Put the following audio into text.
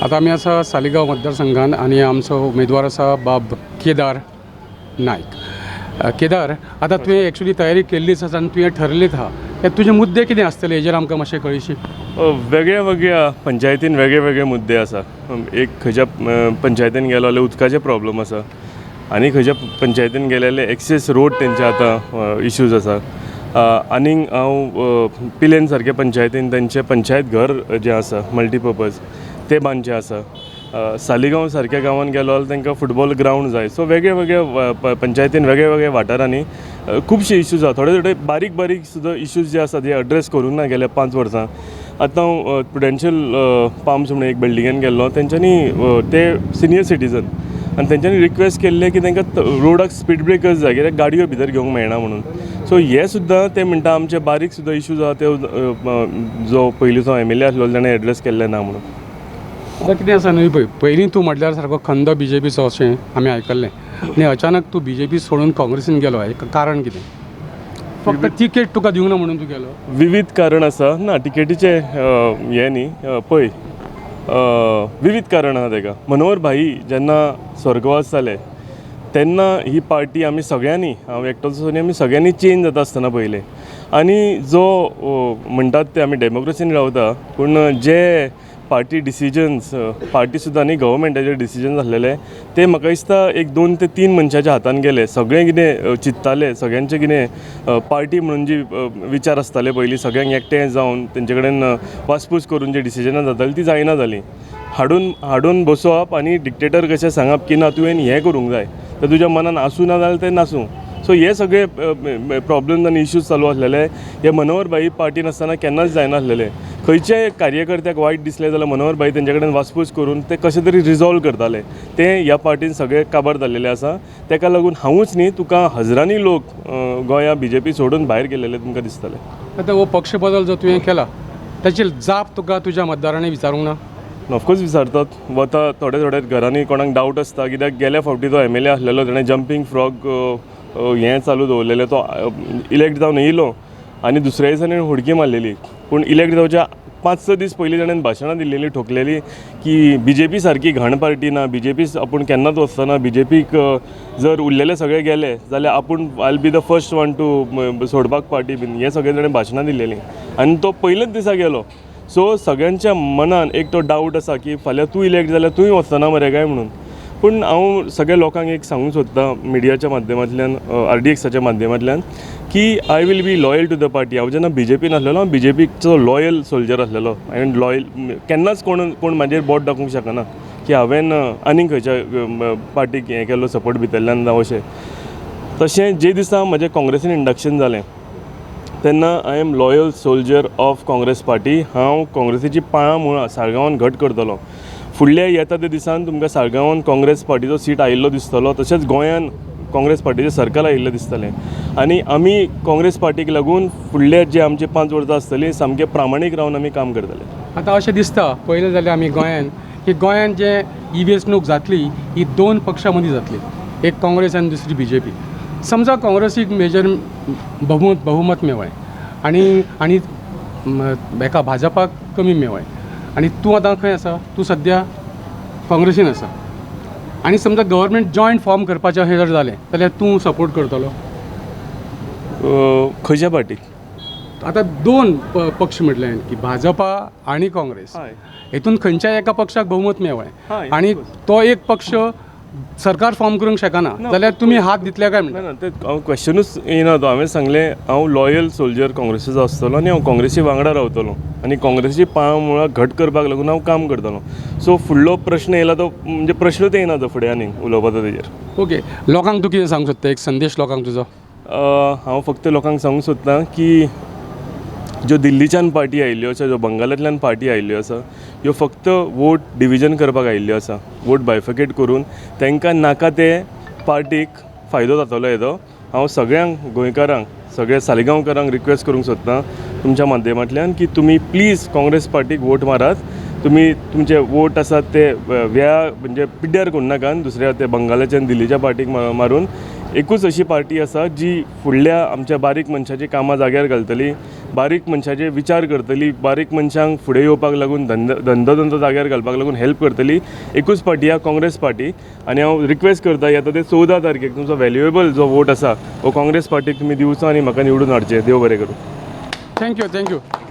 आतां आमी आसा सालिगांव मतदारसंघान आनी आमचो उमेदवार आसा बाब केदार नायक. केदार, आतां तुवें एक्चुली तयारी केल्लीच आसा आनी तुवें ठरयल्लीच आहा. ते तुजे मुद्दे कितें आसतले हेजेर आमकां मातशें कळयशी? वेगळ्या वेगळ्या पंचायतीन वेगळे वेगळे मुद्दे आसा. एक खंयच्या पंचायतीन गेलो जाल्यार उदकाचे प्रॉब्लम आसा आनी खंयच्या पंचायतीन गेले जाल्यार एक्सेस रोड तेंचे आतां इश्यूज आसा. आनीक हांव पिलेन सारक्या पंचायतीन तेंचें पंचायत घर जें आसा मल्टीपर्पज तें बांदचें आसा. सालिगांव सारक्या गांवांत गेलो जाल्यार तांकां फुटबॉल ग्रावंड जाय. सो वेगळे वेगळे पंचायतीन वेगळे वेगळे वाठारांनी खुबशे इश्यूज आसा. थोडे थोडे बारीक बारीक सुद्दां इश्यूज जे आसा ते एड्रेस करूंक ना गेल्या 5 वर्सां. आतां हांव प्रुडेन्शियल पाम्स म्हणून एक बिल्डिंगेन गेल्लो. तेंच्यांनी, ते सिनियर सिटीजन आनी तेंच्यांनी रिक्वेस्ट केल्लें की तांकां रोडाक स्पीड ब्रेकर्स जाय कित्याक गाडयो भितर घेवंक मेळना म्हणून. सो हे सुद्दां ते म्हणटा आमचे बारीक सुद्दां इश्यूज आहा ते जो पयलींचो एमएलए आसलो ताणें एड्रेस केल्ले ना म्हणून. आतां कितें आसा न्हय, पळय, पयलीं तूं म्हटल्यार सारको खंद बीजेपीचो अशें आमी आयकल्लें आनी अचानक तूं बीजेपी सोडून काँग्रेसीन गेलो. हेका कारण कितें? फक्त तिकेट तुका दिवंक ना म्हणून तूं गेलो? विवीध कारण आसा. ना, टिकेटीचें हें न्ही. पळय, विवीध कारण आहा तेका. मनोहर भाई जेन्ना स्वर्गवास जाले तेन्ना ही पार्टी आमी सगळ्यांनी, हांव एकटोच न्ही, आमी सगळ्यांनी चेंज जाता आसतना पळयलें. आनी जो म्हणटात ते आमी डेमोक्रेसीन रावता, पूण जे पार्टी डिसिजन्स, पार्टी सुद्दां न्ही, गव्हर्मेंटाचे डिसिजन आसलेले ते म्हाका दिसता एक दोन ते तीन मनशाच्या हातान गेले. सगळें कितें चिंत्ताले, सगळ्यांचें कितें पार्टी म्हणून जी विचार आसताले पयलीं, सगळ्यांक एकठांय जावन तेंचे कडेन वासपूस करून जी डिसिजनां जातालीं ती जायना जालीं. हाडून हाडून बसोवप आनी डिक्टेटर कशें सांगप की ना, तुवें हें करूंक जाय, तर तुज्या मनान आसूं ना जाल्यार तें नासूं. सो हे सगळे प्रॉब्लम्स आनी इश्यूज चालू आसलेले हे मनोहर भाई पार्टीन आसतना केन्नाच जायनासलेले. खंयच्याय कार्यकर्त्याक वायट दिसलें जाल्यार मनोहर भाई तेंचे कडेन वासपूस करून ते कशें तरी रिजॉल्व करताले. ते ह्या पार्टीन सगळे काबार जाल्लेले आसा. तेका लागून हांवूच न्ही, तुका हजरांनी लोक गोंया बीजेपी सोडून भायर गेल्लेले तुमकां दिसतले. आतां हो पक्ष बदल जो तुवें केला ताची जाप तुका तुज्या मतदारांनी विचारूंक ना? ऑफकोर्स विचारतात. वता थोडे थोडे घरांनी कोणाक डावट आसता कित्याक गेल्या फावटी तो एमएलए आसलेलो, तेणें जंपींग फ्रॉग हें चालू दवरलेलें. तो इलेक्ट जावन येयलो आनी दुसऱ्या दिसांनी हुडकी मारलेली. पूण इलेक्ट जावच्या 5-6 दीस पयलीं ताणें भाशणां दिल्लेलीं ठोकलेलीं की बीजेपी सारकी घाण पार्टी ना, बीजेपी आपूण केन्नाच वचना, बीजेपीक जर उरलेले सगळे गेले जाल्यार आपूण I'll be the first one to सोडपाक पार्टी बीन, हें सगळें ताणें भाशणां दिल्लेलीं आनी तो पयलेच दिसा गेलो. सो सगळ्यांच्या मनान एक तो डावट आसा की फाल्यां तूं इलेक्ट जाल्यार तूंय वचना मरे काय म्हणून. पूण हांव सगळ्या लोकांक एक सांगूंक सोदतां मिडियाच्या माध्यमांतल्यान, आरडीएक्साच्या माध्यमांतल्यान की I will be loyal to the party. हांव जेन्ना बीजेपीन आसलेलो, हांव बीजेपीचो लॉयल सोल्जर आसलेलो. हांवें लॉयल, केन्नाच कोण कोण म्हाजेर बोट दाखोवंक शकना की हांवें आनीक खंयच्या पार्टीक हें केल्लो सपोर्ट भितरल्यान जावं अशें तशें. जे दिसा म्हजें काँग्रेसीन इंडक्शन जालें तेन्ना I am loyal soldier of Congress party. हांव काँग्रेसीची पाळां मुळां साळगांवान घट करतलो. फुडल्या येता त्या दिसान तुमकां साळगांवान काँग्रेस पार्टीचो सीट आयिल्लो दिसतलो, तशेंच गोंयान काँग्रेस पार्टीचें सरकार आयिल्लें दिसतलें. आनी आमी काँग्रेस पार्टीक लागून फुडले जे आमचे 5 वर्सां आसतलीं, सामकें प्रामाणीक रावन आमी काम करतले. आतां अशें दिसता पळयलें जाल्यार आमी गोंयान की गोंयान जे ही वेंचणूक जातली ही दोन पक्षां मदीं जातली, एक काँग्रेस आनी दुसरी बीजेपी. समजा काँग्रेसीक मेजर बहुमत मेळ्ळें आनी हेका भाजपाक कमी मेळ्ळें आनी तूं आतां खंय आसा? तूं सद्या काँग्रेसीन आसा आनी समजा गव्हर्मेंट जॉयंट फॉर्म करपाचें अशें जर जालें जाल्यार तूं सपोर्ट करतलो? खंयच्या पार्टीक? आतां दोन पक्ष म्हटले हांवें की भाजपा आनी काँग्रेस, हेतून खंयच्याय एका पक्षाक बहुमत मेळ्ळें आनी तो एक पक्ष सरकार फॉर्म करूंक शकना जाल्यार तुमी हात दितले काय म्हणटा? ना ना, ते हांव क्वेश्चनूच येयना तो. हांवें सांगलें, हांव लॉयल सोल्जर काँग्रेसीचो आसतलो आनी हांव काँग्रेसी वांगडा रावतलो आनी काँग्रेसी पाळां मुळां घट करपाक लागून हांव काम करतलो. सो फुडलो प्रश्न येयला तो म्हणजे प्रश्नूच येयना तो फुडें आनीक उलोवपाचो तेजेर. ओके, लोकांक तूं कितें सांगूंक सोदता? एक संदेश लोकांक तुजो. हांव फक्त लोकांक सांगूंक सोदतां की ज्यो दिल्लीच्यान पार्टी आयिल्ल्यो आसा, ज्यो बंगालांतल्यान पार्टी आयिल्ल्यो आसा, ह्यो फक्त वोट डिविजन करपाक आयिल्ल्यो आसा. वोट बायफर्केट करून तांकां नाका ते पार्टीक फायदो जातलो येदो. हांव सगळ्यांक गोंयकारांक, सगळ्या सालिगांवकारांक रिक्वेस्ट करूंक सोदतां तुमच्या माध्यमांतल्यान की तुमी प्लीज काँग्रेस पार्टीक वोट मारात. तुमी तुमचे वोट आसात ते व्या म्हणजे पिड्ड्यार करूं नाका दुसऱ्या ते बंगालाच्या आनी दिल्लीच्या पार्टीक मारून. एकूच अशी पार्टी आसा जी फुडल्या आमच्या बारीक मनशाची कामां जाग्यार घालतली, बारीक मनशाचे विचार करतली, बारीक मनशांक फुडें येवपाक लागून धंदो धंदो धंदो जाग्यार घालपाक लागून हेल्प करतली. एकूच पार्टी आहा, काँग्रेस पार्टी. आनी हांव रिक्वेस्ट करता, येता ते 14 तारखेक तुमचो व्हॅल्युएबल जो वोट आसा हो काँग्रेस पार्टीक तुमी दिवचो आनी म्हाका निवडून हाडचें. देव बरें करूं. Thank you, thank you.